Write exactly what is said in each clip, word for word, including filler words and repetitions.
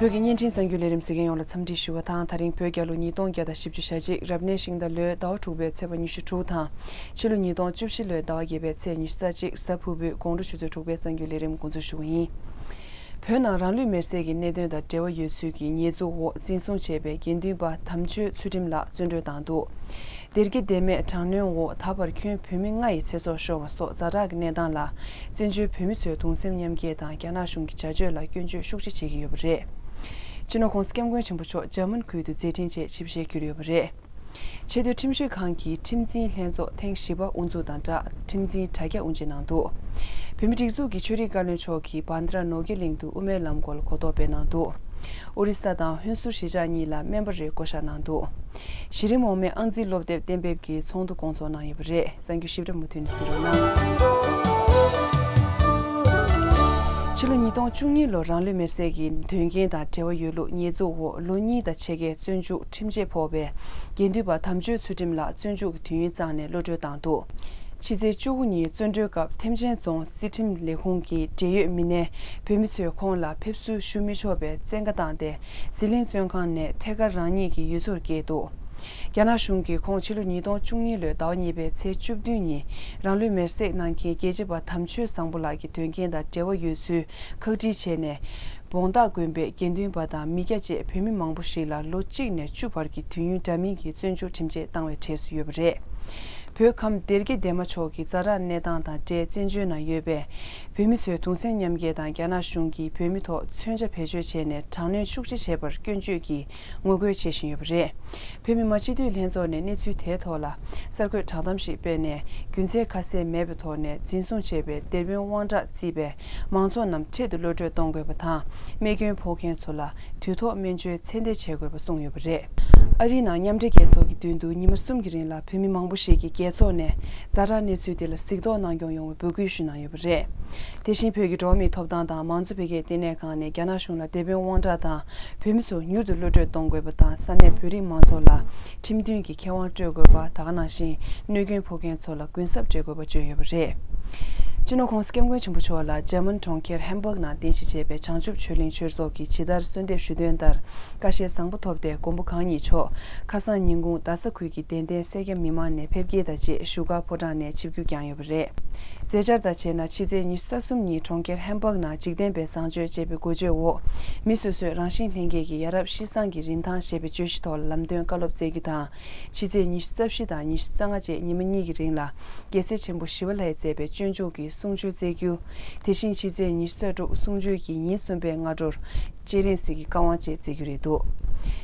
བོད་ཀྱི་བརྙན་འཕྲིན་གསར་འགྱུར་ལས་རིམ་གཟིགས་མཁན་ཡོངས་ལ་འཚམས་འདྲི་ཞུ་བ་དང་། ད་རིང་བོད་རྒྱལ་ལོ་ཉིས་སྟོང་བརྒྱ་དང་བཞི་བཅུ་ཞེ་གཅིག་རབ་གནས་ཤིང་རྟ་ལོའི་ཟླ་བ་དྲུག་པའི་ཚེས་པ་ཉི་ཤུ་དྲུག་དང་། ཕྱི་ལོ་ཉིས་སྟོང་བཅུ་བཞི་ལོའི་ཟླ་བ་བརྒྱད་པའི་ཚེས་ཉི་ཤུ་རྩ་གཅིག་གཟའ་ཕུར་བུའི་དགོང་དྲོ་ཆུ་ཚོད་དྲུག་པའི་གསར་འགྱུར་ལས་རིམ་འགོ་འཛུགས་ཞུ་གི་ཡིན། བོད་ནང་རང་ལུས་མེར་སྲེག་གི་གནད་དོན་དང་འབྲེལ་བ་ཡོད་ཚུལ་གྱི་ཉེས་འཛུགས་འོག་འཛིན་བཟུང་བྱས་པའི་དགེ་འདུན་པ་དམ་ཆོས་ཚུལ་ཁྲིམས་ལགས་བཙོན་གྲོལ་བཏང་འདུག་སྡེར་ཁའི་སྡེར་མས་དྲག་གནོན་འོག་ད་བར་ཁྱོན་བོད་མི་ལྔ་ཡི་ཚེ་སྲོག་ཤོར་བ་སོགས་ཛ་དྲག་གི་གནས་སྟངས་ལ། བཙན་བྱོལ་བོད་མི་ཚོས་གདུང་སེམས་མཉམ་སྐྱེད་དང་རྒྱ་ནག་གཞུང་གི་བྱ་སྤྱོད་ལ་སྐྱོན་བརྗོད་ཤུགས་ཆེ་བྱེད་ཀྱི་ཡོད་པ་རེད། སྤྱི་ནོར་༸གོང་ས་༸སྐྱབས་མགོན་ཆེན་པོ་མཆོག་འཇར་མན་ཁུལ་དུ་མཛད་འཕྲིན་ཆེད་ཆིབས་ཞལ་བསྒྱུར་ཡོད་པ་རེད། ཆེས་མཐོའི་ཁྲིམས་ཞིབ་ཁང་གི་ཁྲིམས་འཛིན་ལྷན་ཚོགས་ཐེངས་བཞི་པ་དབུ་འཛུགས་དང་སྦྲགས་ཁྲིམས་འཛིན་དྲ་རྒྱ་དབུ་འབྱེད་གནང་འདུག་བོད་མིའི་སྒྲིག་འཛུགས་ཀྱི་ཆོས་རིག་བཀའ་བློན་མཆོག་གིས་བྷན་དྷ་ར་ནོར་གྱི་གླིང་དུ་དབུ་མའི་ལམ་སྐོར་ལ་གོ་རྟོགས་སྤེལ་གནང་འདུག་ཨོ་རི་ས་དང་ཧུན་སུར་གཞིས་ཆགས་གཉིས་ལ་སྨན་པ་རེ་བསྐོ་བཞག་གནང་འདུག་གཞི་རིམ་འོག་མའི་ཨང་རྩིས་སློབ་དེབ་གཏན་འབེབས་ཀྱི་ཚོགས་འདུ་སྐོང་ཚོགས་གནང་ཡོད་པ་རེད། གསར་འགྱུར་ཞིབ་ཕྲ་མུ་མཐུད་ནས་གཟིགས་རོགས་གནང་། ཕྱི་ལོ་ཉིས་སྟོང་བཅུ་གཉིས་ལོར་རང་ལུས་མེར་སྲེག་གི་དོན་རྐྱེན་དང་འབྲེལ་བ་ཡོད་ལུགས་ཉེས་འཛུགས་འོག་ལོ་གཉིས་དང་ཕྱེད་ཀའི་བཙོན་འཇུག་ཁྲིམས་ཆད་ཕོག་པའི་དགེ་འདུན་པ་དམ་ཆོས་ཚུལ་ཁྲིམས་ལགས་བཙོན་འཇུག་གི་དུས་ཡུན་བཙངས་ནས་གློད་གྲོལ་བཏང་འདུག་ཕྱི་ཚེས་བཅུ་དགུ་ཉིན་བཙོན་གྲོལ་སྐབས་ཐེམ་ཆེན་རྫོང་སྲིད་ཁྲིམས་ལས་ཁུངས་ཀྱི་འབྲེལ་ཡོད་མི་སྣས་བོད་མི་ཚོས་ཁོང་ལ་ཕེབས་བསུ་ཞུ་མི་ཆོག་པའི་བཙན་བཀའ་བཏང་སྟེ། ཟི་ལིང་བཙོན་ཁང་ནས་ཐད་ཀར་རང་ཉིད་ཀྱི་ཡུལ་ཚོར་བསྐྱལ་འདུག་རྒྱ་ནག་གཞུང་གིས་ཁོང་ཕྱི་ལོ་ཉིས་སྟོང་བཅུ་གཉིས་ལོའི་ཟླ་བ་གཉིས་པའི་ཚེས་བཅུ་བདུན་ཉིན་རང་ལུས་མེར་སྲེག་གནང་མཁན་རྒྱལ་གཅེས་པ་དམ་ཆོས་བཟང་པོ་ལགས་ཀྱི་དོན་རྐྱེན་དང་འབྲེལ་བ་ཡོད་ཚུལ་ཁག་དཀྲི་བྱས་ནས། བོང་སྟག་དགོན་པའི་དགེ་འདུན་པ་དང་མི་སྐྱ་བཅས་བོད་མི་མང་པོ་ཞིག་ལ་ལོ་གཅིག་ནས་བཅུ་བར་གྱི་དུས་ཡུན་འདྲ་མིན་གྱི་བཙོན་འཇུག་ཁྲིམས་ཆད་བཏང་བའི་གྲས་སུ་ཡོད་པ་རེད། བོད་ཁམས་སྡེ་དགེ་སྡེ་མ་ཕྱོགས་ཀྱི་ཛ་དྲག་གནས་སྟངས་དང་འབྲེལ་བཙན་བྱོལ་ནང་ཡོད་པའི་བོད་མི་ཚོས་གདུང་སེམས་མཉམ་སྐྱེད་དང་རྒྱ་ནག་གཞུང་གིས་བོད་མི་ཐོག་མཚོན་ཆ་བེད་སྤྱོད་བྱས་ནས་དྲག་གནོན་ཤུགས་ཆེ་བྱས་པར་སྐྱོན་བརྗོད་ཀྱིས་ངོ་རྒོལ་བྱེད་བཞིན་ཡོད་པ་རེད། བོད་མི་མང་སྤྱི་འཐུས་ལྷན་ཚོགས་ནས་གནས་ཚུལ་དེའི་ཐོག་ལ་གསར་འགོད་བསྒྲགས་གཏམ་ཞིག་སྤེལ་ནས། རྒྱུ་མཚན་ཁ་གསལ་མེད་པའི་ཐོག་ནས་འཛིན་བཟུང་བྱས་པའི་སྡེ་དཔོན་དབང་གྲགས་གཙོས་པའི་མང་ཚོགས་རྣམས་འཕྲལ་དུ་གློད་གྲོལ་གཏོང་དགོས་པ་དང་། རྨས་སྐྱོན་ཕོག་མཁན་ཚོ་ལ་དུས་ཐོག་སྨན་བཅོས་ཚད་ལྡན་བྱེད་དགོས་པ་གསུངས་ཡོད་པ་རེད། ཨ་རིའི་ནང་མཉམ་འབྲེལ་རྒྱལ་ཚོགས་ཀྱི་མདུན་དུ་ཉི་མ་གསུམ་གྱི་རིང་ལ་བོད་མི་མང་པོ་ཞིག་གིས་རྒྱལ་ཚོགས་ནས་ཛ་དྲག་གནས་ཚུལ་འདི་ལ་གཟིགས་རྟོག་གནང་སྐྱོང་ཡོང་བའི་འབོད་སྐུལ་ཞུས་གནང་ཡོད་པ་རེད། དེ་བཞིན་བོད་ཀྱི་འགྲོ་བ་མིའི་ཐོབ་ཐང་དང་མང་གཙོ་འཕེལ་རྒྱས་ལྟེ་གནས་ཁང་ནས་རྒྱ་ནག་གཞུང་ལ་སྡེ་དཔོན་དབང་གྲགས་དང་བོད་མི་ཚོ་མྱུར་དུ་གློད་གྲོལ་གཏོང་དགོས་པ་དང་། ས་གནས་བོད་རིགས་མང་ཚོགས་ལ་ཁྲིམས་མཐུན་གྱི་ཁེ་དབང་སྤྲོད་དགོས་པ། ད་ག་ནང་བཞིན་གནོད་སྐྱོན་ཕོག་མཁན་ཚོ་ལ་གུན་གསབ་སྤྲད་དགོས་པ་བརྗོད་ཡོད་པ་རེད། སྤྱི་ནོར་༸གོང་ས་༸སྐྱབས་མགོན་ཆེན་པོ་མཆོག་ལ་འཇར་མན་གྲོང་ཁྱེར་ཧམ་བྷག་ནང་རྟེན་གཞི་བྱས་པའི་བྱང་ཆུབ་ཆོས་གླིང་ཆོས་ཚོགས་ཀྱིས་ཇི་ལྟར་གསོལ་འདེབས་ཞུས་དོན་ལྟར། ཀ་ཤས་བཟང་པོ་ཐོབ་སྟེ་མགོན་པོ་གང་ཉིད་མཆོག་ཁ་སང་ཉིན་གུང་རྡ་ས་ཁུལ་གྱི་དད་ལྡན་སེར་སྐྱ་མི་མང་ནས་ཕེབས་སྐྱེལ་དང་བཅས་བཞུགས་སྒར་ཕོ་བྲང་ནས་ཆིབས་བསྒྱུར་བསྐྱངས་ཡོད་པ་རེད། མཛད་འཆར་དང་བཅས་ན་ཕྱི་ཚེས་ཉི་ཤུ་རྩ་གསུམ་ཉིན་གྲོང་ཁྱེར་ཧམ་བྷག་ནང་འཇིག་རྟེན་པའི་བཟང་སྤྱོད་ཅེས་པའི་འགོ་བརྗོད་འོག་མི་སོ་སོས་རང་བཞིན་ལྷན་སྐྱེས་ཀྱི་ཡ་རབས་གཤིས་བཟང་གི་རིན་ཐང་ཞེས་པའི་བརྗོད་གཞི་ཐོག་ལམ་སྟོན་བཀའ་སློབ་སྩལ་རྒྱུ་དང་། ཕྱི་ཚེས་ཉི་ཤུ་རྩ་བཞི་དང་ཉི་ཤུ་རྩ་ལྔ་བཅས་ཉི་མ་གཉིས་ཀྱི་རིང་ལ་རྒྱལ་སྲས་ཆེན་པོ་ཞི་བ་ལྷས་མཛད་པའི་སྤྱོད་འཇུག་གི་གསུང་ཆོས་སྩལ་རྒྱུ། དེ་བཞིན་ཕྱི་ཚེས་ཉི་ཤུ་རྩ་དྲུག་གསུང་ཆོས་ཀྱི་ཉིན་གསུམ་པའི་སྔ་དྲོར་སྤྱན་རས་གཟིགས་ཀྱི་བཀའ་དབང་བཅས་མཛད་རྒྱུ་རེད་འདུག་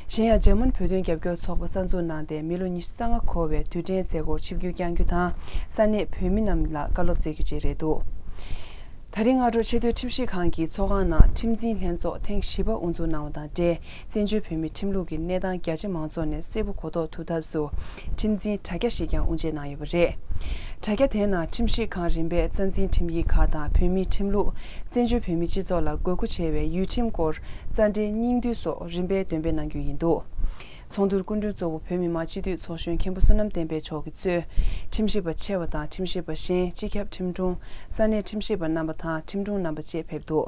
གཞན་ཡང་འཇར་མན་བོད་དོན་རྒྱབ་སྐྱོར་ཚོགས་པ་གསར་འཛུགས་གནང་སྟེ་མི་ལོ་ཉི་ཤུ་རྩ་ལྔ་འཁོར་བའི་དུས་དྲན་མཛད་སྒོར་ཆིབས་བསྒྱུར་བསྐྱང་རྒྱུ་དང་ས་གནས་བོད་མི་རྣམས་ལ་བཀའ་སློབ་སྩལ་རྒྱུ་བཅས་རེད་འདུག་ད་རིང་སྔ་དྲོ་ཆེས་མཐོའི་ཁྲིམས་ཞིབ་ཁང་གི་ཚོགས་ཁང་ནང་ཁྲིམས་འཛིན་ལྷན་ཚོགས་ཐེངས་བཞི་པ་དབུ་འཛུགས་གནང་བ་དང་འབྲེལ། བཙན་བྱོལ་བོད་མིའི་ཁྲིམས་ལུགས་ཀྱི་གནས་སྟངས་རྒྱ་ཆེ་མང་ཚོགས་ནས་གསལ་པོ་གོ་རྟོགས་ཐུབ་ཐབས་སུ། ཁྲིམས་འཛིན་དྲ་རྒྱ་ཞིག་ཀྱང་དབུ་འབྱེད་གནང་ཡོད་པ་རེད། དྲ་རྒྱ་དེའི་ནང་ཁྲིམས་ཞིབ་ཁང་རིམ་པའི་རྩ་འཛིན་ཁྲིམས་ཡིག་ཁག་དང་བོད་མིའི་ཁྲིམས་ལུགས། བཙན་བྱོལ་བོད་མིའི་སྤྱི་ཚོགས་ལ་དགོས་མཁོ་ཆེ་བའི་ཡུལ་ཁྲིམས་སྐོར་རྩ་འགྲེལ་སྙིང་བསྡུས་སོགས་རིམ་པས་འདོན་སྤེལ་གནང་རྒྱུ་ཡིན་འདུག་ཚོགས་འདུར་སྐུ་མགྲོན་གཙོ་བོ་བོད་མི་མང་སྤྱི་འཐུས་ཚོགས་གཞོན་མཁན་པོ་བསོད་ནམས་བསྟན་འཕེལ་མཆོག་གིས་གཙོས། ཁྲིམས་ཞིབ་པ་ཆེ་བ་དང་ཁྲིམས་ཞིབ་པ་གཞན། སྤྱི་ཁྱབ་ཁྲིམས་དྲུང་། ས་གནས་ཁྲིམས་ཞིབ་པ་རྣམ་པ་དང་ཁྲིམས་དྲུང་རྣམ་པ་བཅས་ཕེབས་འདུག་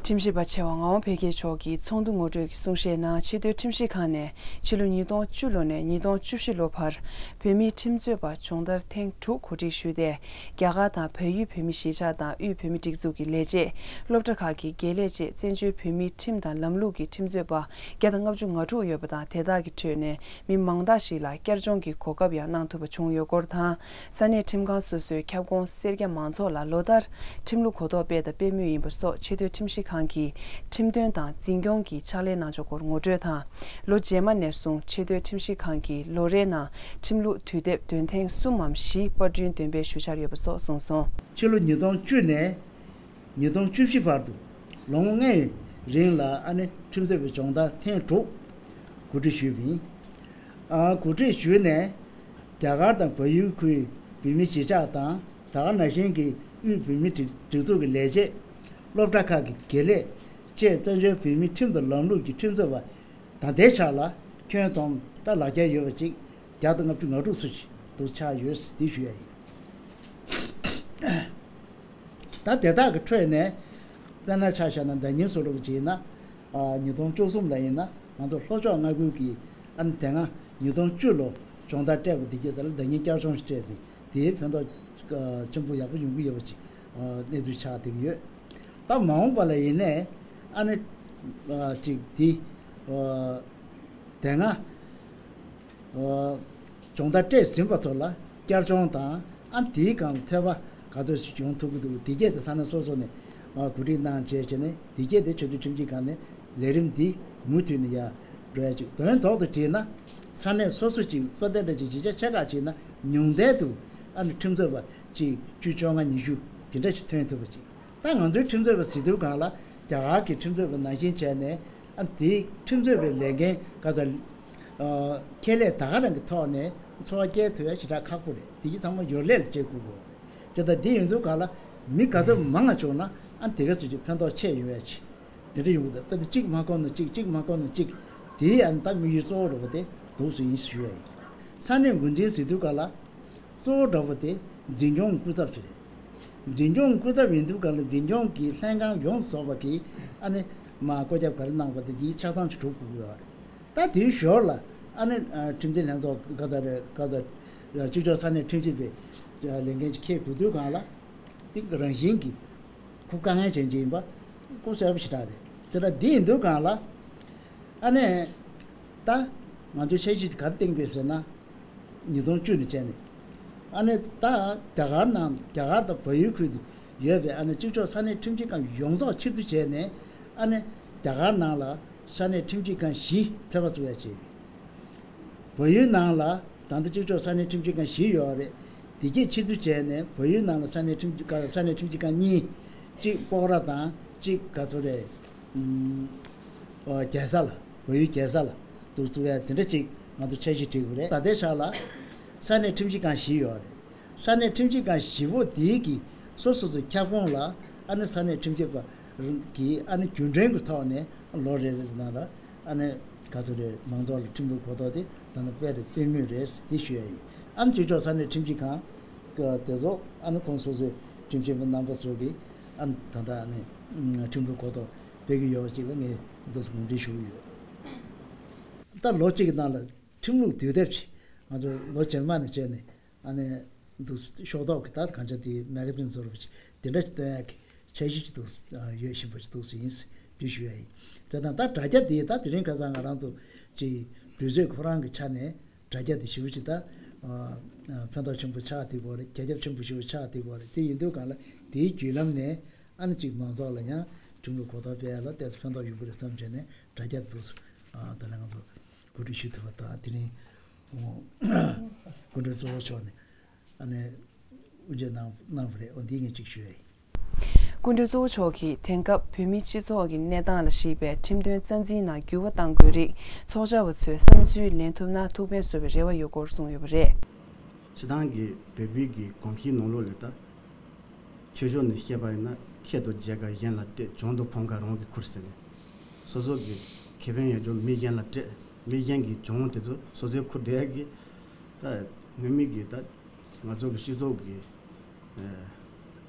ཁྲིམས་ཞིབ་པ་ཆེ་བ་ངག་དབང་འཕེལ་རྒྱས་མཆོག་གིས་ཚོགས་འདུ་ངོ་སྤྲོད་ཀྱི་གསུང་བཤད་ནང་ཆེས་མཐོའི་ཁྲིམས་ཞིབ་ཁང་ནས་ཕྱི་ལོ་ཉིས་སྟོང་བཅུ་ལོ་ནས་ཉིས་སྟོང་བཅུ་བཞི་ལོ་བར་བོད་མིའི་ཁྲིམས་རྩོད་པ་སྦྱོང་བརྡར་ཐེངས་དྲུག་གོ་སྒྲིག་ཞུས་ཏེ། རྒྱ་གར་དང་བལ་ཡུལ་བོད་མིའི་གཞིས་ཆགས་དང་དབུས་བོད་མིའི་སྒྲིག་འཛུགས་ཀྱི་ལས་བྱེད། སློབ་གྲྭ་ཁག་གི་དགེ་ལས་བཅས་བཙན་བྱོལ་བོད་མིའི་ཁྲིམས་དང་ལམ་ལུགས་ཀྱི་ཁྲིམས་རྩོད་པ་བརྒྱ་དང་ལྔ་བཅུ་ང་དྲུག་ཡོད་པ་དང་། དེ་དག་གི་ཁྲོད་ནས་མི་མང་དག་ཞིག་ལ་བསྐྱར་སྦྱོང་གི་གོ་སྐབས་ཡང་གནང་ཐུབ་པ་བྱུང་ཡོད་སྐོར་དང་། ས་གནས་ཁྲིམས་ཁང་སོ་སོའི་ཁྱབ་ཁོངས་སེར་སྐྱ་མང་ཚོགས་ལ་ལོ་ལྟར་ཁྲིམས་ལུགས་གོ་རྟོགས་སྤེལ་དང་སྤེལ་མུས་ཡིན་པ་སོགས་ཆེས་མཐོའི་ཁྲིམས་ཞིབ་ཁང་གིས་ཁྲིམས་དོན་དང་འཛིན་སྐྱོང་གི་ཕྱག་ལས་གནང་ཕྱོགས་སྐོར་ངོ་སྤྲོད་དང་། ལོ་རྗེས་མ་ནས་བཟུང་ཆེས་མཐོའི་ཁྲིམས་ཞིབ་ཁང་གིས་ལོ་རེའི་ནང་ཁྲིམས་ལུགས་དུས་དེབ་འདོན་ཐེངས་གསུམ་མམ་བཞི་པར་སྐྲུན་འདོན་སྤེལ་ཞུ་འཆར་ཡོད་པ་སོགས་གསུངས་སོང་། ཕྱི་ལོ་ཉིས་སྟོང་བཅུ་ནས་ཉིས་སྟོང་བཅུ་བཞི་བར་དུ་ལོ་ངོ་ལྔའི་རིང་ལ་ཨ་ནི་ཁྲིམས་རྩོད་པའི་སྦྱོང་བརྡར་ཐེངས་དྲུག་གོ་སྒྲིག་ཞུས་པ་ཡིན། ཨ་གོ་སྒྲིག་ཞུས་ནས་རྒྱ་གར་དང་བལ་ཡུལ་ཁུལ་བོད་མི་གཞིས་ཆགས་དང་། ད་ག་ནང་བཞིན་གྱི་དབུས་བོད་མི་སྒྲིག་སྒྲིག་འཛུགས་ཀྱི་ལས་བྱེད། སློབ་གྲྭ་ཁག་གི་དགེ་ལས་བཅས་བཙན་བྱོལ་བོད་མིའི་ཁྲིམས་དང་ལམ་ལུགས་ཀྱི་ཁྲིམས་རྩོད་པ་ད་ལྟའི་ཆ་ལ་ཁྱོན་བསྡོམས་ད་ལག་རྒྱལ་ཡོད་པ་ཅིག་བརྒྱ་དང་ལྔ་བཅུ་ང་དྲུག་ཙམ་ཞིག་འདུག་ཆགས་ཡོད་ཟེར་འདི་ཞུ་ཡ་ཡིན། ད་དེ་དག་གི་ཁྲོད་ནས་དཔེར་ན་ཆ་བཞག་ན་ཟླ་ཉིན་བཟོ་འདྲ་བོ་ཅིག་ཡིན་ན། ཉིས་སྟོང་བཅུ་གསུམ་ལ་ཡིན་ན་ང་ཚོ་ལྷོ་ཕྱོགས་མངའ་ཁུལ་གྱི་ཨ་ནི་དེ་སྔ་ཉིས་སྟོང་བཅུ་ལོ་སྦྱོང་བརྡར་སྤྲད་པ་དེ་གྱད་དེ་ལ་ཟླ་ཉིན་བསྐྱར་སྦྱོང་ཞིག་སྤྲད་པས་དེའི་ཕན་ཐོགས་ཆེན་པོ་ཡག་པོ་ཡོང་གི་ཡོད་པ་ཅིག་གནས་ཚུལ་ཆགས་བསྡད་ཀྱི་ཡོད། ད་མ་འོངས་པ་ལ་ཡིན་ནའི་ཨ་ནི་ཅིག་དེ་དེ་སྔ་སྦྱོང་བརྡར་སྤྲད་ཟིན་པ་ཚོ་ལ་བསྐྱར་སྦྱོང་དང་ཨ་དེའི་སྒང་ཐོས་པ་ག་ཚོད་ཅིག་ཡོང་ཐུབ་ཀྱི་འདུག་དེ་གྱད་དེ་ས་གནས་སོ་སོ་ནས་གོ་སྒྲིག་གནང་བྱས་བྱས་ནས་དེ་གྱད་དེ་ཆུ་ཚོད་ཁྲིམས་ཞིབ་ཁང་ནས་ལས་རིམ་འདི་མུ་མཐུད་ནས་ཡར་འགྲོ་ཡ་ཅིག་དོན་ཐོག་ཏུ་བྲིས་ན་ས་གནས་སོ་སོ་ཅིག་པ་དེ་འདྲ་ཅིག་བརྗིད་ཆགས་ཆེ་ཁག་ཅིག་ན་ཉུང་མཐའ་དུ་ཨ་ནི་ཁྲིམས་རྩོད་པ་ཅིག་བཅུ་བཅོ་ལྔ་ཉི་ཤུ་དེ་འདྲ་ཅིག་ཐོན་ཐུབ་པ་ཅིག་ད་ང་ཚོའི་ཁྲིམས་རྩོད་པ་ཟེར་དུས་སྒང་ལ་རྒྱ་གར་གྱི་ཁྲིམས་རྩོད་པ་ནང་བཞིན་བྱས་ནས་ཨ་དེའི་ཁྲིམས་རྩོད་པའི་ལས་འགན་ག་ཚ་ཁྱད་ལས་ད་ག་རང་གི་ཐོག་ནས་འཚོ་བ་སྐྱེལ་ཐུབ་ཡ་ཞེ་དྲག་ཁག་པོ་རེད། དེ་གྱི་ཚང་མ་ཡོ་ལས་ལ་བྱེད་དགོས་གོ་རེད། དེ་ལྟ་དེ་ཡིན་དུས་སྒང་ལ་མི་ག་ཚོད་མང་ང་བྱུང་ན་ཨ་དེ་ག་ཚོད་ཀྱི་ཕན་ཐོགས་ཆེ་ཡོང་ཡ་ཆེ་དེ་འདྲ་ཡོང་གི་འདུག་དཔེ་དེ་གཅིག་མ་གོ་ན་གཅིག་གཅིག་མ་གོ་ན་གཅིག་དེའི་ཨ་ནི་ད་དམིགས་ཡུལ་གཙོ་བོ་རེད་པ་དེ་འདུག་སུ་ཡིན་ཞུ་ཡ་ཡིན། ས་གནས་འགོ་འཛིན་ཟེར་དུས་སྒང་ལ། གཙོ་བོ་འདྲ་པོ་དེ་འཛིན་སྐྱོང་སྐུ་ཚབ་ཞིག་རེད། འཛིན་སྐྱོང་སྐུ་ཚབ་ཡིན་དུས་སྒང་ལ་འཛིན་སྐྱོང་གི་ལྷན་ཁང་ཡོངས་རྫོགས་པ་གིས་ཨ་ནི་མར་བཀོད་ཁྱབ་ག་རེ་གནང་པ་དེ་དེའི་ཆ་ཚང་ཞིག་གྲུབ་དགོས་ཀྱི་ཡོད་རེད། ད་དེའི་ཞོར་ལ་ཨ་ནི་ཁྲིམས་འཛིན་ལྷན་ཚོགས་ག་ཚ་རེད་ག་ཚ་གཅིག་ལྕོགས་ས་གནས་ཁྲིམས་ཞིབ་པའི་ལས་འགན་ཅིག་འཁྱེར་དགོས་དུས་སྒང་ལ་དེ་རང་བཞིན་གྱིས་ཁོ་དཀའ་ངལ་ཅན་ཅིག་ཡིན་པ་ཁོ་གསལ་པོ་ཞེ་དྲག་རེད། དེ་ལ་འདི་ཡིན་དུས་སྒང་ལ། ཨ་ནི། ད། ང་ཚོས་འཆར་གཞི་དེ་ག་རེ་བཏིང་པས་ཟེར་ན། ཉིས་སྟོང་བཅུ་ནས་བྱས་ནས། ཨ་ནི་ད་རྒྱ་གར་ནང་རྒྱ་གར་དང་བལ་ཡུལ་ཁུལ་དུ་ཡོད་པའི་ཨ་ནི་གཅིག་ལྕོགས་ས་གནས་ཁྲིམས་ཞིབ་ཁང་ཡོངས་རྫོགས་ཕྱིར་བསྡུ་བྱས་ནས་ཨ་ནི་རྒྱ་གར་ནང་ལ་ས་གནས་ཁྲིམས་ཞིབ་ཁང་བཞི་ཚོད་དཔག་བཙུགས་ཡ་བྱས་ཡོད། བལ་ཡུལ་ནང་ལ་ད་ལྟ་གཅིག་ལྕོགས་ས་གནས་ཁྲིམས་ཞིབ་ཁང་བཞི་ཡོད་རེད། དེ་གྱད་ཕྱིར་བསྡུ་བྱས་ནས་བལ་ཡུལ་ནང་ལ་ས་གནས་ཁྲིམས་ཞིབ་ཁང་ས་གནས་ཁྲིམས་ཞིབ་ཁང་གཉིས། གཅིག་སྤོག་ར་དང་གཅིག་ག་ཚོད་རེད། ཨུམ། ཨོ་རྒྱལ་ས་ལ་བལ་ཡུལ་རྒྱལ་ས་ལ་འདུག་བཙུགས་ཡ་དེ་འདྲ་ཅིག་ང་ཚོ་འཆར་གཞི་བསྒྲིགས་པ་རེད། ད་ལྟའི་ཆ་ལ་ས་གནས་ཁྲིམས་ཞིབ་ཁང་བཞི་ཡོད་རེད། ས་གནས་ཁྲིམས་ཞིབ་ཁང་བཞི་པོ་དེའི་གི་སོ་སོ་སོ་ཁྱབ་ཁོངས་ལ་ཨ་ནི་ས་གནས་ཁྲིམས་ཞིབ་པ་གི་ཨ་ནི་རྒྱུན་གྲོན་གྱི་ཐོག་ནས་ལོ་རེ་རེ་ནང་ལ་ཨ་ནི་ག་ཚོད་རེད་མང་ཚོགས་ལ་ཁྲིམས་ལུགས་གོ་རྟོགས་དེ་ད་ནི་སྤེལ་དང་སྤེལ་མུས་རེད་དེ་ཞུ་ཡ་ཡིན། ཨ་ནི་གཅིག་ལྕོགས་ས་གནས་ཁྲིམས་ཞིབ་ཁང་གི་དེ་ཚོ་ཨ་ནི་ཁོང་སོ་སོའི་ཁྲིམས་ཞིབ་པ་རྣམ་པ་ཚོ་གིས་ཨ་ནི་ད་ལྟ་ཨ་ནི་ཁྲིམས་ལུགས་གོ་རྟོགས་སྤེལ་གྱི་ཡོད་པ་ཅིག་ལ་ངས་འདུག་སེ་ངོས་འཛིན་ཞུ་གི་ཡོད། ད་ལོ་གཅིག་གི་ནང་ལ་ཁྲིམས་ལུགས་དུས་དེབ་ཅིག་ང་ཚོ་ལོ་རྗེས་མ་ནས་བྱས་ནས་ཨ་ནི་འདུག་ཤོག་ཐོག་གི་ད་གང་ཅི་དེ་མེ་ག་ཛིན་བཟོ་འདྲ་པོ་ཅིག་དེ་འདྲ་ཅིག་སྟོན་ཡག་གི་འཆར་གཞི་ཅིག་འདུག་ཡོད་བཞིན་པ་ཅིག་འདུག་སེ་ཡིན་དེ་ཞུ་ཡ་ཡིན། བྱས་ཙང་ད་དྲ་རྒྱ་དེ་ད་དེ་རིང་ཁ་སང་ང་རང་ཚོ་ཅིག་དུས་ཚོད་ཁོ་རང་གི་ཆ་ནས་དྲ་རྒྱ་དེ་ཞེ་པོ་ཅིག་ད་ཕན་ཐོགས་ཆེན་པོ་ཆགས་བསྡད་ཡོད་རེད། རྒྱ་ཁྱབ་ཆེན་པོ་ཞེ་པོ་ཆགས་བསྡད་ཡོད་རེད། དེ་ཡིན་དུས་སྒང་ལ་དེའི་བརྒྱུད་ལམ་ནས་ཨ་ནི་ཅིག་མང་ཚོགས་ལ་ཡང་ཁྲིམས་ལུགས་གོ་རྟོགས་སྤེལ་ཡ་ལ་ཏོག་ཙམ་ཕན་ཐོགས་ཡོང་གི་རེད་བསམ་བྱས་ནས་དྲ་རྒྱ་དེ་འདུག་སེ་ད་ལན་ང་ཚོ་གོ་སྒྲིག་ཞུ་ཐུབ་པ་དང་དེ་རིང་སྐུ་མགྲོན་གཙོ་བོ་མཆོག་ནས་ཨ་ནི་དབུ་འབྱེད་གནང་གནང་བ་རེད། འོ་འདི་ངས་ཅིག་ཞུ་ཡ་ཡིན། སྐུ་མགྲོན་གཙོ་བོ་མཆོག་གིས་དེང་སྐབས་བོད་མིའི་སྤྱི་ཚོགས་ཀྱི་གནས་སྟངས་ལ་གཞིགས་པའི་ཁྲིམས་དོན་རྩ་འཛིན་ནང་འགྱུར་བ་གཏང་དགོས་རིགས་ཚོགས་བཅར་བ་ཚོའི་བསམ་ཚུལ་ལེན་ཐུབ་ན་ཐུགས་ཕན་གསོས་པའི་རེ་བ་ཡོད་སྐོར་གསུངས་ཡོད་པ་རེད། སྤྱིར་བཏང་གི་བོད་པའི་གི་གོམས་གཤིས་ནང་ལོགས་ལ་ད། ཆོས་ཕྱོགས་ནས་བཤད་པ་ཡིན་ན་ཁྱེད་དང་མཇལ་དཀའ་གཞན་ལ་གཏད། གྱོང་དང་ཕམ་ཁ་རང་གིས་ཁུར་ཟེར་ནས། སོ་སོ་གི་ཁེ་ཕན་ཡོད་རྒྱུ་མི་གཞན་ལ་སྤྲད། མི་གཞན་གྱི་གྱོང་དེ་ཚོ་སོ་སོས་ཁུར་བསྡད་ཡག་གི་ད་ངོ་མ་གི་ད་ང་ཚོ་གི་སྤྱི་ཚོགས་ཀྱི་ཨ་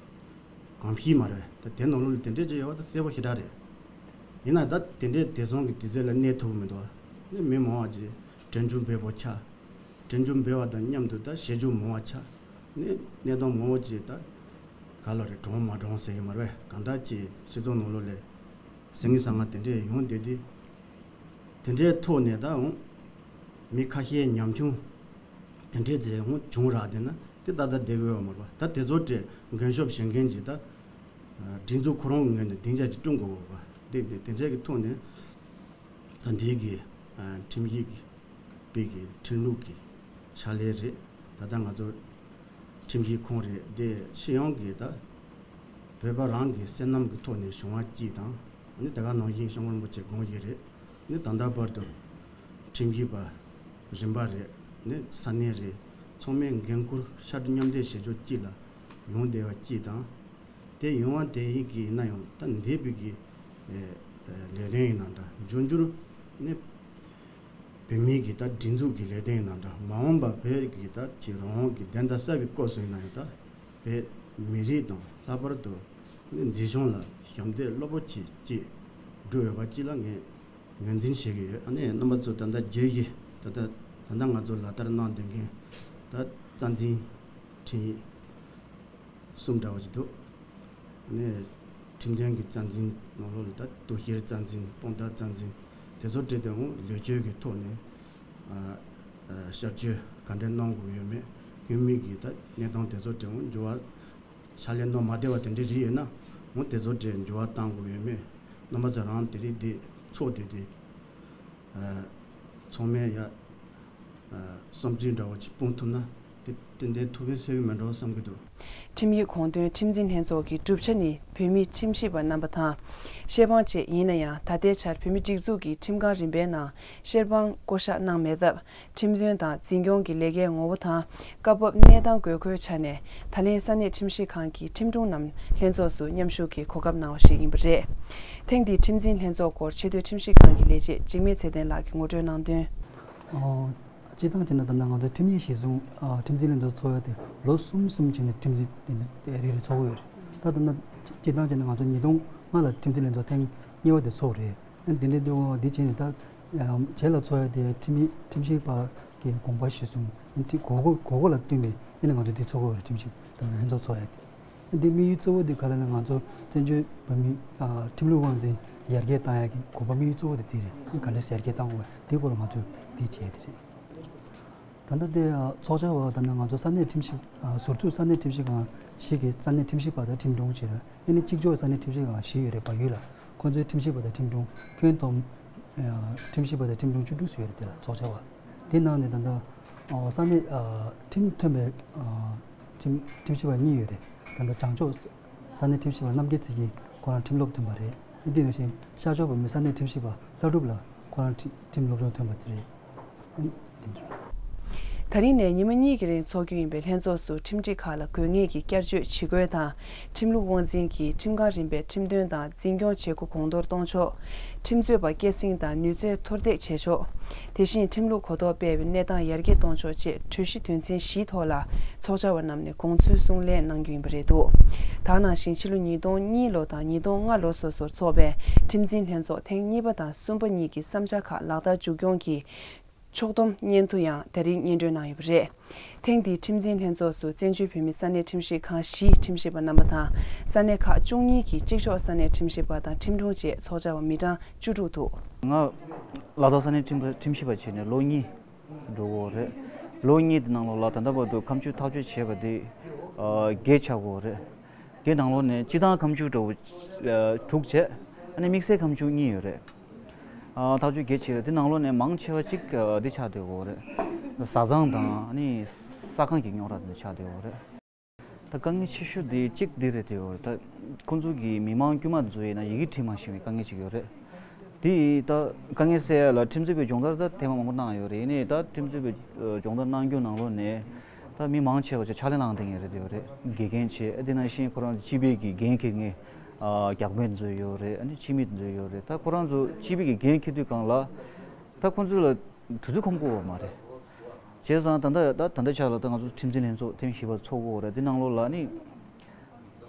གོམས་གཤིས་མ་རེད། ད་དེ་ནང་ལོགས་ལ་དེ་འདྲས་ཅིག་ཡོད་པ་ད་གསལ་པོ་ཞེ་དྲག་རེད། ཡིན་ན་ད་དེ་འདྲས་དེང་སང་གི་དུས་ཚོད་ལ་གནས་ཐུབ་ཀྱི་མི་འདུག་བ། ནི་མི་མང་བ་ཅིག་དྲན་སྐྱོང་འབེལ་པོ་ཆགས། དྲན་སྐྱོང་འབེལ་བ་དང་མཉམ་དུ་ད་ཞེ་ཅུང་མང་བ་ཆགས། ནི་གནས་སྟངས་མང་བོ་ཅིག་ད་ག་ལ་རེ་གྲོངས་མ་གྲོངས་ཟེར་གྱི་མ་རེད་པས། གང་ལྟར་ཅིག་སྤྱི་ཚོགས་ནང་ལོགས་ལ་ཟིང་ངེ་ཟ་ང་དེ་འདྲས་ཡོང་བསྡད་དུས། དེ་འདྲའི་ཐོག་ནས་ད་འོང་མི་ཁ་ཤས་ཉམ་ཆུང་དེ་འདྲས་ཟེར་འོང་བྱུང་རག་བསྡད་ན་དེ་ད་ལྟ་བསྡད་དགོས་པ་མ་རེད་པ། ད་དེ་ཚོ་དེ་འགན་ཤོབ་བཞེས་མཁན་ཅིག་ད་སྒྲིག་འཛུགས་ཁོ་རང་གི་ངོས་ནས་སྡིངས་ཆ་ཅིག་བསྐྲུན་དགོས་པ། དེ་དེ་དེ་འདྲས་ཀྱི་ཐོག་ནས། ད་འདི་གི་ཨ་ཁྲིམས་ཞིབ་ཀྱི་པའི་གི་ཁྲིམས་ལུགས་ཀྱི་ཕྱག་ལས་རེད། ད་ལྟ་ང་ཚོ་ཁྲིམས་ཞིབ་ཁོངས་རེད་དེ་སྤྱི་ཡོངས་ཀྱི་ད་བོད་པ་རང་གི་བསོད་ནམས་ཀྱི་ཐོག་ནས་བྱུང་བ་གཅིག་དང་ཨ་ནི་དེ་ག་ནང་བཞིན་སྐྱབས་མགོན་རིན་པོ་ཆེ་དགོངས་བཞེས་རེད། ནི་ད་ལྟ་བར་དུ་ཁྲིམས་ཞིབ་པ་རིམ་པ་རེད། ནི་ས་གནས་རེད། ཚང་མས་འགན་ཁུར་ཕྱར་གྲུ་མཉམ་འདེགས་བྱེད་ཕྱོགས་གཅིག་ལ་ཡོང་བསྡད་པ་གཅིག་དང་། དེ་ཡོང་བ་དེ་ཡིན་གྱི་ཡིན་ན་ཡང་ད་འདས་པའི་གི་ཨེ་ཨེ་ལས་དོན་ཡིན་ན་འདྲ། འབྱུང་འགྱུར་ནི་བོད་མིའི་གི་ད་སྒྲིག་འཛུགས་ཀྱི་ལས་དོན་ཡིན་ན་འདྲ། མ་འོངས་པ་བོད་ཀྱི་ད་ཅིག་རང་དབང་གི་བདེན་མཐའ་གསལ་བའི་སྐབས་སུ་ཡིན་ན་ཡང་ད་བོད་མི་རིགས་དང་ལྷག་པར་དུ་ནི་མཛེས་ལྗོངས་ལ་ཞབས་འདེགས་རླབས་པོ་ཆེ་ཅིག་ འགྲོ་ཡོད་པ་གཅིག་ལ་ངས་ངོས་འཛིན་བྱེད་ཀྱི་ཡོད། ཨ་ནི་རྣམ་པ་ཚོ་ད་ལྟ་བརྗོད་ཀྱི་ད་ལྟ་ད་ལྟ་ང་ཚོ་ལག་བསྟར་གནང་བསྡད་མཁན་ད་རྩ་འཛིན་ཁྲིམས་ཡིག་གསུམ་འདྲ་བ་ཅིག་འདུག་ཨ་ནི་ཁྲིམས་དོན་གྱི་རྩ་འཛིན་ནང་ལོགས་ལ་ད་དོ་ཤེར་རྩ་འཛིན་དཔང་རྟགས་རྩ་འཛིན་དེ་ཚོ་སྤྲད་དེ་འོང་ལོ་བཅོལ་གྱི་ཐོག་ནས་ཨ་ཨ་བསྐྱར་བཅོས་ག་འདྲ་གནང་དགོས་ཡོད་མེད་དངོས་མེད་ཀྱི་ད་གནས་སྟངས་དེ་ཚོ་སྤྲད་འོང་འགྱུར་བ། ཕྱག་ལས་གནང་མ་བདེ་བ་དེ་འདྲ་རིགས་ཡོད་ན་འོ་དེ་ཚོ་གྲས་འགྱུར་བ་གཏང་དགོས་ཡོད་མེད། རྣམ་པ་ཚོ་རང་དེ་རིགས་དེ་ཚོགས་དེ་དེ་ཚང་མས་ཡ་བསམ་ཚུལ་འདྲ་བོ་ཅིག་སྤུངས་ཐུབ་ན་དེ་ཏན་ཏན་ཐུགས་ཕན་གསོས་ཀྱི་མེད་འགྲོ་བསམ་གྱི་འདུག་ཁྲིམས་ཡིག་གོང་དོན་ཁྲིམས་འཛིན་ལྷན་ཚོགས་ཀྱི་གྲུབ་ཆ་ནི་བོད་མི་ཁྲིམས་ཞིབ་པ་རྣམ་པ་དང་། ཤེས་དཔང་བཅས་ཡིན་ན་ཡང་ད་ལྟའི་ཆར་བོད་མིའི་སྒྲིག་འཛུགས་ཀྱི་ཁྲིམས་ཁང་རིམ་པའི་ནང་ཤེས་དཔང་བསྐོ་གཞག་གནང་མེད་སྟབས། ཁྲིམས་དོན་དང་འཛིན་སྐྱོང་གི་ལས་ཀའི་ངོ་བོ་དང་སྐབས་བབ་གནས་སྟངས་དགོས་མཁོའི་ཆ་ནས་ད་ལན་ས་གནས་ཁྲིམས་ཞིབ་ཁང་གི་ཁྲིམས་དྲུང་རྣམས་ལྷན་ཚོགས་སུ་མཉམ་ཞུགས་ཀྱིས་གོ་སྐབས་གནང་བ་ཞིག་ཡིན་པ་རེད། ཐེངས་འདིའི་ཁྲིམས་འཛིན་ལྷན་ཚོགས་སྐོར་ཆེས་མཐོའི་ཁྲིམས་ཞིབ་ཁང་གི་ལས་བྱེད་འཇིགས་མེད་ཚེ་བརྟན་ལགས་ཀྱིས་ངོ་སྤྲོད་གནང་དོན། ཨོ། སྤྱིར་བཏང་བྱས་ན་ད་ལྟ་ང་ཚོ་ཁྲིམས་ཡིག་གཞིར་བཟུང་ཨ་ཁྲིམས་འཛིན་ལྷན་ཚོགས་འཚོགས་ཡ་དེ་ལོ་གསུམ་གསུམ་བྱས་ནས་ཁྲིམས་འཛིན་དེ་འདྲ་རེ་རེ་འཚོགས་ཀྱི་ཡོད་རེད། ད་ད་ལྟ་སྤྱིར་བཏང་བྱས་ན་ང་ཚོ་ཉིས་སྟོང་ལྔ་ལ་ཁྲིམས་འཛིན་ལྷན་ཚོགས་ཐེངས་གཉིས་པ་དེ་འཚོགས་རེད། ཨ་འདི་འདྲའི་འདུག་འདི་བྱས་ནས་ད་ཨམ་རྗེས་ལ་འཚོགས་ཡ་དེ་ཁྲིམས་ཡིག་ཁྲིམས་ཞིབ་པ་གི་དགོངས་པ་གཞིར་བཟུང་ཨ་འདི་དགོས་མཁོ་དགོས་མཁོ་ལ་བསྟུན་པའི་ཨ་ནི་ང་ཚོ་འདི་འཚོགས་ཀྱི་ཡོད་རེད། ཁྲིམས་ཞིབ་དང་ལྷན་ཚོགས་འཚོགས་ཡ་དེ། འདི་དམིགས་ཡུལ་གཙོ་བོ་འདི་ག་ལ་ན་ང་ཚོ་བཙན་བྱོལ་བོད་མི་ཨ་ཁྲིམས་ལུགས་དབང་འཛིན་ཡར་རྒྱས་བཏང་ཡག་གི་དགོངས་པ་དམིགས་ཡུལ་གཙོ་བོ་དེ་དེ་རེད། ག་འདྲས་ཡར་རྒྱས་བཏང་དགོས་དེའི་སྐོར་ལ་ང་ཚོས་འདི་བྱས་དེ་རེད། ད་ལྟ་དེ་ཚོགས་བཅར་བ་ད་ནི་ང་ཚོ་ས་གནས་ཁྲིམས་ཞིབ་ཨ་ཟུར་བཙུགས་ས་གནས་ཁྲིམས་ཞིབ་ཁང་བཞི་གི་ས་གནས་ཁྲིམས་ཞིབ་པ་དང་ཁྲིམས་དྲུང་བཅས་ལ་ཨ་ནི་གཅིག་ལྕོགས་ས་གནས་ཁྲིམས་ཞིབ་ཁང་བཞི་ཡོད་རེད། བལ་ཡུལ་ལ་ཁོང་ཚོའི་ཁྲིམས་ཞིབ་པ་དང་ཁྲིམས་དྲུང་ཁྱོན་བསྡོམས་ཨ་ཁྲིམས་ཞིབ་པ་དང་ཁྲིམས་དྲུང་བཅུ་དྲུག་ཙམ་ཡོད་རེད། དེ་ལ་ཚོགས་བཅར་བ་དེ་ནང་ནས་ད་ལྟ་ཨ་ས་གནས་ཨ་ཁྲིམས་ཐོན་པའི་ཨ་ཁྲིམས་ཁྲིམས་ཞིབ་པ་གཉིས་ཡོད་རེད། ད་ལྟ་བྱང་ཕྱོགས་ས་གནས་ཁྲིམས་ཞིབ་པ་རྣམ་རྒྱལ་ཚེ་སྐྱིད་ཁོ་རང་ཁྲིམས་སློབ་ཐོན་པ་རེད། དེ་ནང་བཞིན་ཤར་ཕྱོགས་བོད་མིའི་ས་གནས་ཁྲིམས་ཞིབ་པ་ལྷ་སྒྲུབ་ལགས་ཁོ་རང་ཁྲི་ཁྲིམས་སློབ་སྦྱོང་ཐོན་པ་དེ་རེད། དེ་འདྲ། ད་རིང་ནས་ཉི་མ་གཉིས་ཀྱི་རིང་འཚོགས་རྒྱུ་ཡིན་པའི་ལྷན་ཚོགས་སུ་ཁྲིམས་སྒྲིག་ཁག་ལ་དགོས་ངེས་ཀྱི་བསྐྱར་བཅོས་ཇི་དགོས་དང་། ཁྲིམས་ལུགས་དབང་འཛིན་གྱིས་ཁྲིམས་ཁང་རིམ་པའི་ཁྲིམས་དོན་དང་འཛིན་སྐྱོང་བྱེད་སྒོ་གོང་མཐོར་གཏོང་ཕྱོགས། ཁྲིམས་རྩོད་པ་སྐྱེད་སྲིང་དང་ནུས་རྩལ་མཐོར་འདེགས་བྱེད་ཕྱོགས། དེ་བཞིན་ཁྲིམས་ལུགས་གོ་རྟོགས་སྤེལ་བའི་གནས་སྟངས་ཡར་རྒྱས་གཏོང་ཕྱོགས་བཅས་གྲོས་གཞི་དོན་ཚན་བཞིའི་ཐོག་ལ་ཚོགས་བཅར་བ་རྣམས་ནས་དགོངས་ཚུལ་གསུང་ལན་གནང་རྒྱུ་ཡིན་པ་རེད་འདུག་ད་ག་ནང་བཞིན་ཕྱི་ལོ་ཉིས་སྟོང་གཉིས་ལོ་དང་ཉིས་སྟོང་ལྔ་ལོ་སོ་སོར་འཚོགས་པའི་ཁྲིམས་འཛིན་ལྷན་ཚོགས་ཐེངས་གཉིས་པ་དང་གསུམ་པ་གཉིས་ཀྱི་བསམ་འཆར་ཁག་ལག་བསྟར་མཇུག་སྐྱོང་གིས། ཕྱོགས་བསྡོམས་སྙན་ཐོ་ཡང་ད་རིང་སྙན་སྒྲོན་གནང་ཡོད་པ་རེད། ཐེངས་འདིའི་ཁྲིམས་འཛིན་ལྷན་ཚོགས་སུ་བཙན་བྱོལ་བོད་མིའི་ས་གནས་ཁྲིམས་ཞིབ་ཁང་བཞིའི་ཁྲིམས་ཞིབ་པ་རྣམ་པ་དང་། ས་གནས་ཁག་བཅུ་གཉིས་ཀྱི་གཅིག་ལྕོགས་ས་གནས་ཁྲིམས་ཞིབ་པ་དང་ཁྲིམས་དྲུང་བཅས་ཚོགས་བཅར་བ་མི་གྲངས་བཅུ་དྲུག་འདུག་ང་ལ་དྭགས་ས་གནས་ཁྲིམས་ཁྲིམས་ཞིབ་པ་བྱས་ནས་ལོ་གཉིས་འགྲོ་གི་ཡོད་རེད། ལོ་གཉིས་དེ་ནང་ལོགས་ལ་ད་ལྟ་བར་དུ་ཁ་མཆུ་ཐག་གཅོད་བྱས་པ་དེ་ཨ་བརྒྱད་ཆགས་ཀྱི་ཡོད་རེད། དེ་ནང་ལོགས་ནས་སྤྱི་བཏང་ཁ་མཆུ་འདྲ་བོ་ཨ་དྲུག་བྱས། ཨ་ནི་དམིགས་བསལ་ཁ་མཆུ་གཉིས་ཡོད་རེད། ཨ་ཐག་གཅོད་བརྒྱད་བྱས་རེད། དེ་ནང་ལོགས་ནས་མང་ཆེ་བ་གཅིག་ཨ་འདི་ཆགས་བསྡད་ཡོད་རེད། བཟའ་ཚང་དང་ཨ་ནི་ས་ཁང་གི་རྙོག་དྲ་དེ་ཆགས་བསྡད་ཡོད་རེད། ད་དཀའ་ངལ་ཆེ་ཤོས་དེ་གཅིག་འདི་རེད། དེ་ཡོད་རེད། ད་ཁོང་ཚོ་གི་མི་མང་དཀྱུས་མ་དེ་ཚོ་ཡིན་ན་ཡི་གེ་འབྲི་མ་ཤེས་པའི་དཀའ་ངལ་ཅིག་ཡོད་རེད། དེ་ཡིས་ད་དཀའ་ངལ་སེལ་ཡ་ལ་ཁྲིམས་རྩོད་པའི་སྦྱོང་བརྡར་ད་ཐེངས་མ་མང་པོ་གནང་ཡོད་རེད། ཡིན་ནའི་ད་ཁྲིམས་རྩོད་པའི་ཨ་སྦྱོང་བརྡར་གནང་རྒྱུ་ནང་ལོགས་ནས་ད་མི་མང་ཆེ་བ་ཅིག་ཕྱག་ལས་གནང་བསྡད་མཁན་རེད། དེ་ཡོད་རེད། དགེ་རྒན་བྱས། ཨ་དེ་ནང་བཞིན་ཁོ་རང་སྤྱི་པའི་གི་འགན་འཁྱེར་མཁན་ཨ་རྒྱག་དཔོན་ཚོ་ཡོད་རེད། ཨ་ནི་ཕྱི་མི་ཚོ་ཡོད་རེད། ད་ཁོ་རང་ཚོ་སྤྱི་པའི་གི་འགན་འཁྱེར་དུས་སྒང་ལ་ད་ཁོ་ཚོ་ལ་དུས་ཚོད་ཁོམ་གི་ཡོད་མ་རེད། བྱས་ཙང་ད་ལྟ་ད་ད་ལྟ་ཆ་ལ་ད་ང་ཚོ་ཁྲིམས་འཛིན་ལྷན་ཚོགས་ཐེངས་བཞི་པ་ཚོགས་ཀྱི་ཡོད་རེད། དེ་ནང་ལོགས་ལ་ནི་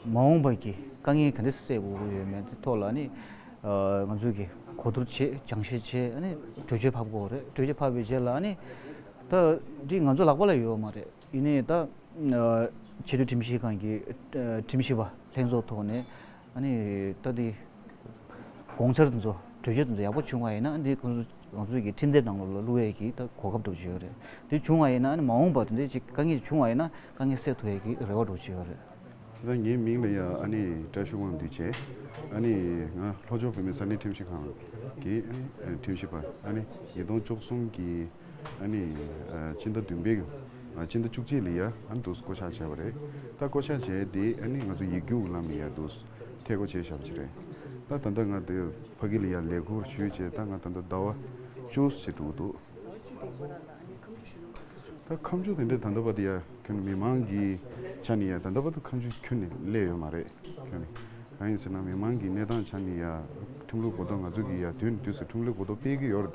མ་འོངས་པ་གི་དཀའ་ངལ་ག་འདྲ་སེལ་དགོས་ཀྱི་ཡོད་མེད་དེ་ཐོག་ལ་ནི་ཨ་ང་ཚོས་ཀྱི་གོ་བསྡུར་བྱས། སྦྱང་བཤད་བྱས། ཨ་ནི་གྲོས་ཆོད་ཕབ་དགོས་རེད། གྲོས་ཆོད་ཕབ་པའི་རྗེས་ལ་ཨ་ནི་ད་འདི་ང་ཚོ་ལག་པ་ལ་ཡོད་མ་རེད། ཡིན་ནའི་ད་ཨ་ཆེས་མཐོའི་ཁྲིམས་ཞིབ་ཁང་གི་ཨ་ཁྲིམས་ཞིབ་པ་ལྷན་ཚོགས་ཐོག་ནས་ཨ་ནི་ད་འདི་དགོངས་འཆར་དེ་ཚོ་གྲོས་ཆོད་དེ་ཚོ་ཡག་པོ་བྱུང་བ་ཡིན་ན་ཨ་ནི་ཁོང་ཚོ་ང་ཚོའི་གི་ཁྲིམས་དེབ་ནང་ལོགས་ལ་བླུག་ཡས་ཀྱི་ད་གོ་སྐབས་འདྲ་པོ་ཅིག་ཡོད་རེད། དེ་བྱུང་བ་ཡིན་ན་ཨ་ནི་མ་འོངས་པ་དེ་འདྲའི་ཅིག་དཀའ་ངལ་ཅིག་བྱུང་བ་ཡིན་ན་དཀའ་ངལ་སེལ་ཐུབ་ཡས་ཀྱི་རེ་བ་འདྲ་པོ་ཅིག་ཡོད་རེད། ད་ངའི་མིང་ལ་ཡ་ཨ་ནི་བཀྲ་ཤིས་དབང་འདུས་བྱས། ཨ་ནི་ང་ལྷོ་ཕྱོགས་བོད་མིའི་ས་གནས་ཁྲིམས་ཞིབ་ཁང་གི་ཨ་ནི་ཁྲིམས་ཞིབ་པ། ཨ་ནི་ཉིས་སྟོང་བཅུ་གསུམ་གྱི་ཨ་ནི་ཨ་ཕྱི་ཟླ་བདུན་པའི་ཨ་ཕྱི་ཟླ་བཅུ་གཅིག་ལ་ཡ་ཨ་ནི་འདུག་བསྐོ་བཞག་བྱས་པ་རེད། ད་བསྐོ་བཞག་བྱས་དེ་ཨ་ནི་ང་ཚོ་ཡིག་རྒྱུགས་ལམ་ལ་ཡ་འདུག་ཐད་བསྐོ་བྱས་བཞག་པ་ཅིག་རེད། ད་ད་ལྟ་ང་དེ་ཕ་གི་ལ་ཡ་ལས་ཁུར་ཞུས་བྱས། ད་ང་ད་ལྟ་ཟླ་བ་བཅུ་ཞིག་འགྲོ་གི་འདུག་ད་ཁ་མཆུ་དེ་འདྲའི་ད་ལྟ་བར་དུ་ཡ་ཁྱོན་མི་མང་གི་ཆ་ནས་ཡ་ད་ལྟ་བར་དུ་ཁ་མཆུ་ཁྱོན་ནས་སླེབས་ཡོད་མ་རེད། ཁྱོན་ནས་གང་ཡིན་ཟེར་ན་མི་མང་གི་གནས་སྟངས་ཆ་ནས་ཡ་ཁྲིམས་ལུགས་གོ་རྟོགས་ང་ཚོ་གི་ཡ་དུས་ནས་དུས་སུ་ཁྲིམས་ལུགས་གོ་རྟོགས་སྤེལ་གྱི་ཡོད་རེད་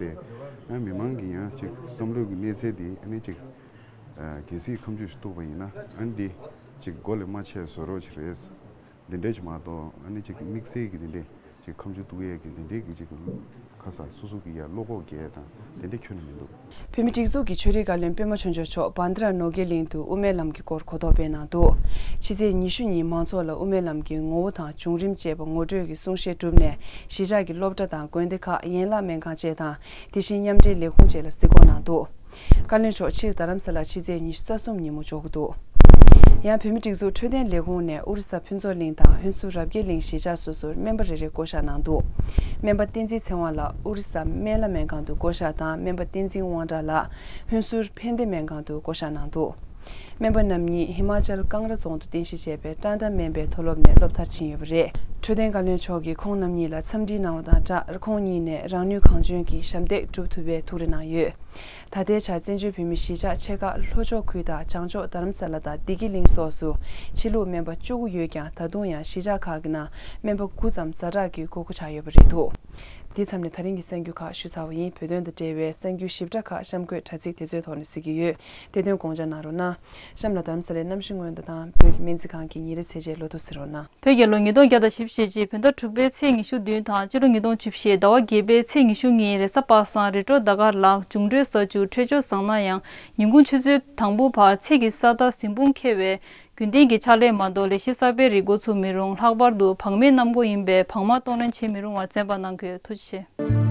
དེ། ཡང་མི་མང་གི་ཡང་ཅིག་བསམ་བློ་གི་གནས་ཚད་དེ་ཨ་ནི་ཅིག་ཨ་གལ་སྲིད་ཁ་མཆུ་ཞིག་གཏུགས་པ་ཡིན་ན་ཨ་ནི་འདི་ཅིག་མགོ་ལས་མ་ཆད་བཟོ་རོགས་ཅིག་རེད། འདི་འདྲས་ཅིག་མ་གཏོགས་ཨ་ནི་ཅིག་དམིགས་བསལ་གྱི་འདི་འདྲས་ ཅིག་ཁ་མཆུ་གཏུག་ཡས་ཀྱི་དེ་འདྲའི་གི་ཅིག་ཁ་ས་སོ་སོ་གི་ཡ་བློ་ཁོག་རྒྱས་དང་དེ་འདྲ་ཁྱོན་ནས་མི་འདུག་བོད་མིའི་སྒྲིག་འཛུགས་ཀྱི་ཆོས་རིག་བཀའ་བློན་པད་མ་ཆོས་འབྱོར་མཆོག་བྷན་དྷ་ར་ནོར་དཀར་གླིང་དུ་དབུ་མའི་ལམ་གྱི་སྐོར་གོ་རྟོགས་སྤེལ་གནང་འདུག་ཕྱི་ཚེས་ཉི་ཤུ་ཉིན་མང་ཚོགས་ལ་དབུ་མའི་ལམ་གྱི་ངོ་བོ་དང་བྱུང་རིམ་བཅས་པ་ངོ་སྤྲོད་ཀྱི་གསུང་བཤད་གྲུབ་ནས་གཞིས་ཆགས་ཀྱི་སློབ་གྲྭ་དང་དགོན་སྡེ་ཁག་ཡན་ལག་སྨན་ཁང་བཅས་དང་དེ་བཞིན་མཉམ་འབྲེལ་ལས་ཁུངས་བཅས་ལ་གཟིགས་སྐོར་གནང་འདུག་བཀའ་བློན་མཆོག་ཕྱིར་རྡ་རམ་ས་ལར་ཕྱི་ཚེས་ཉི་ཤུ་རྩ་གསུམ་ཉིན་མོ་འབྱོར་གྱི་འདུག་ཡང་བོད་མིའི་སྒྲིག་འཛུགས་འཕྲོད་བསྟེན་ལས་ཁུངས་ནས་ཨོ་རི་ས་ཕུན་ཚོགས་གླིང་དང་ཧུན་སུར་རབ་རྒྱས་གླིང་གཞིས་ཆགས་སོ་སོར་སྨན་པ་རེ་རེ་བསྐོ་གཞག་གནང་འདུག་སྨན་པ་བསྟན་འཛིན་ཚེ་དབང་ལགས་ཨོ་རི་ས་སྨན་བླ་སྨན་ཁང་དུ་བསྐོ་གཞག་དང་སྨན་པ་བསྟན་འཛིན་དབང་གྲགས་ལགས་ཧུན་སུར་ཕན་བདེ་སྨན་ཁང་དུ་བསྐོ་གཞག་གནང་འདུག་སྨན་པ་རྣམ་གཉིས་ཧི་མ་ཅལ་ཀང་ར་རྫོང་དུ་རྟེན་གཞི་བྱས་པའི་ཀྲན་ཀྲ་སྨན་པའི་མཐོ་སློབ་ནས་སློབ་མཐར་ཕྱིན་ཡོད་པ་རེད། འཕྲོད་བསྟེན་བཀའ་བློན་མཆོག་གིས་ཁོང་རྣམ་གཉིས་ལ་འཚམས་འདྲི་གནང་བ་དང་སྦྲགས་ཁོང་གཉིས་ནས་རང་ནུས་གང་འཇོན་གྱིས་ཞབས་འདེགས་སྒྲུབ་ཐུབ་པའི་ཐུགས་རེ་གནང་ཡོད། ད་ལྟའི་ཆར་བཙན་བྱོལ་བོད་མིའི་གཞིས་ཆགས་ཆེ་ཁག་ལྷོ་ཕྱོགས་ཁུལ་དང་བྱང་ཕྱོགས་རྡ་རམ་ས་ལ་དང་བདེ་སྐྱིད་གླིང་སོགས་སུ་ཕྱི་ལུགས་སྨན་པ་བཅུ་དགུ་ཡོད་ཀྱང་ད་དུང་ཡང་གཞིས་ཆགས་ཁག་གི་ནང་སྨན་པ་དགུ་ཙམ་ཛ་དྲག་གི་དགོས་མཁོ་ཆགས་ཡོད་པ་རེད་འདུག་འདི་མཚམས་ནས་ད་རིང་གི་གསར་འགྱུར་ཁག་ཞུ་ཚར་བ་ཡིན། བོད་དོན་དང་འབྲེལ་བའི་གསར་འགྱུར་ཞིབ་ཕྲ་ཁག་གཤམ་འཁོད་དྲ་ཚིགས་དེ་ཚོའི་ཐོག་ནས་གཟིགས་ཀྱི་ཡོད། དེ་དོན་དགོངས་འཇགས་གནང་རོགས་གནང་། གཤམ་ལ་རྡ་རམ་ས་ལའི་གནམ་གཤིས་སྔོན་བརྡ་དང་བོད་ཀྱི་སྨན་རྩིས་ཁང་གི་ཉིན་རེའི་ཚེས་ཆའི་ལོ་ཐོ་གཟིགས་རོགས་གནང་། བོད་རྒྱལ་ལོ་ཉིས་སྟོང་བརྒྱ་དང་བཞི་བཅུ་ཞེ་གཅིག་བོད་ཟླ་དྲུག་པའི་ཚེས་ཉི་ཤུ་བདུན་དང་སྤྱི་ལོ་ཉིས་སྟོང་བཅུ་བཞི་ཟླ་བ་བརྒྱད་པའི་ཚེས་ཉི་ཤུ་གཉིས་རེས་གཟའ་པ་སངས་རི་ཀྲོ་ཟླ་སྐར་ལ་འབྱུང་འཕྲོད་ས་བཅུ་འཕྲོད་སྦྱོར་བཟང་ན་ཡང་ཉིན་གུང་ཆུ་ཚོད་དང་པོ་བར་ཚེས་ཀྱི་ས་མཐའ་གཟིམ་དཔུང་ཁེལ་བས་རྒྱུན་ལྡན་གྱི་ཕྱག་ལས་མ་གཏོགས་ལས་གཞི་གསར་པའི་རིགས་འགོ་ཚུགས་མི་རུང་། ལྷག་པར་དུ་བག་མེད་གནམ་སྒོ་ཡིན་པས་བག་མ་གཏོང་ལེན་བྱེད་མི་རུང་བར་བཙན་པ་གནང་དགོས། ཐུགས་རྗེ་ཆེ།